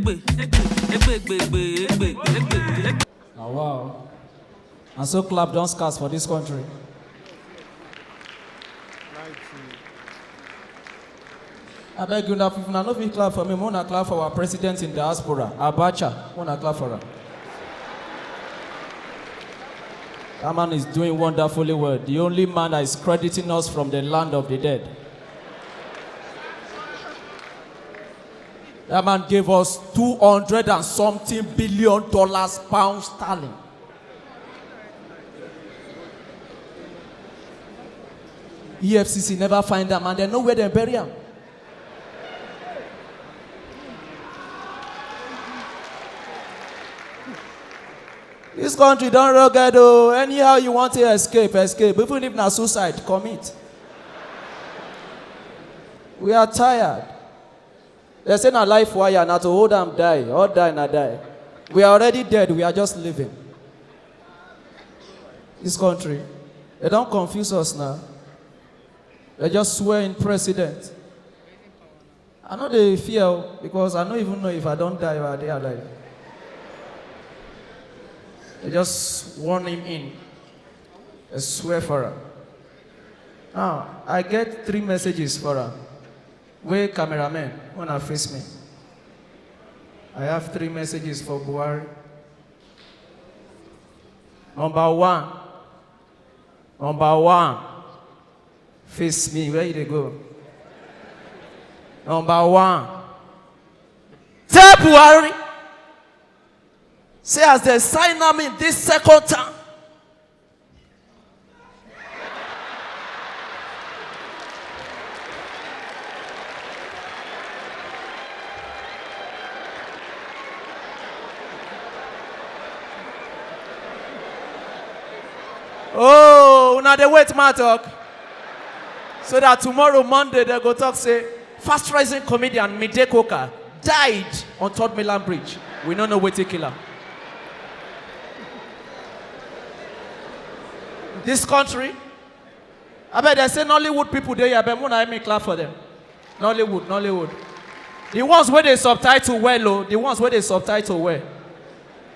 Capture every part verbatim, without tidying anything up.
Egbe, egbe, egbe, egbe, egbe, egbe, egbe. Ah, wow. And so clap don scarce for this country. Abeg, una, if una no fit clap for me, make una clap for our president in diaspora, Abacha. Make una clap for am. That man is doing wonderfully well. The only man that is crediting us from the land of the dead. That man gave us two hundred and something billion dollars, pound sterling. E F C C never find am, and dem know where dem bury am. This country don rugged o. Anyhow you want to escape, escape. Even if na suicide, commit. We are tired. Dem say na life wire, na to hold am die, or die na die. We are already dead, we are just living. This country, dem don confuse us now. Dem just swear in president. I no dey fear o, because I no even know if I don die or I dey alive. Dem just warn him in. Dem swear for am. Now, I get three messages for am. Wey cameramen, una face me. I have three messages for Buhari. Number one. Number one. Face me, where you dey go? Number one. Tell Buhari, say as dem sign am in this second term, oh, una dey wait, ma talk. So that tomorrow, Monday, dem go talk say, fast rising comedian Mide Coker died on Third Mainland Bridge. We no know wetin kill am. This country, abeg, dem say Nollywood people dey here, abeg, una help me clap for them. Nollywood, Nollywood. The ones wey dey subtitle well o, the ones wey dey subtitle well.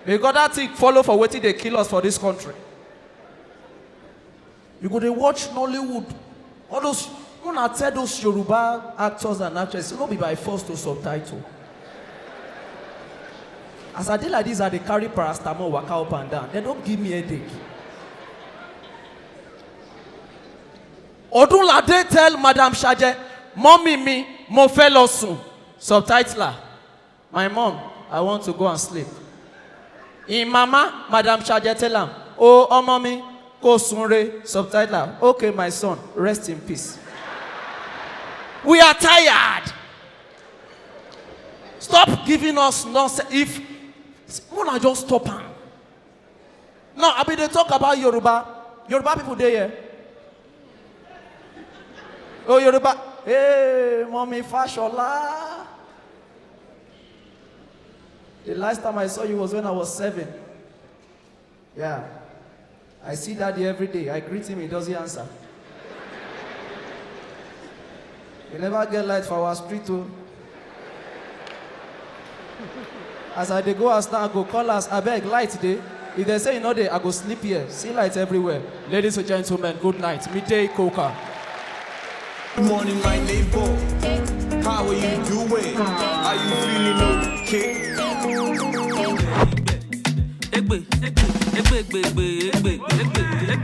Because that thing follow for wetin dey kill us for this country. You go dey watch Nollywood. All those, una tell those Yoruba actors and actresses, no be by force to subtitle. As I dey like this, I dey carry paracetamol waka up and down. Dem don give me headache. Odunlade tell Madam Shaje, "Mommy mi, mo fẹ́ lọ sùn." Subtitler, "My mom, I want to go and sleep." Im mama, Madam Shaje, tell am, "O ọmọ mi, kó sùn re." Subtitler, "Okay, my son, rest in peace." We are tired. Stop giving us nonsense. If, una just stop am. Now, I bin dey talk about Yoruba. Yoruba people dey here. Oh, Yoruba. Hey, Mommy Fashola. The last time I saw you was when I was seven. Yeah. I see Daddy every day. I greet him, he doesn't answer. We never get light for our street o. As I dey go house now, I go call house, "Abeg, light dey?" If dem say e no dey, I go sleep here. See light everywhere. Ladies and gentlemen, good night. Mide Coker. Morning, my neighbor. How are you doing? Are you feeling okay? Egbe, egbe, egbe, egbe, egbe, egbe, egbe.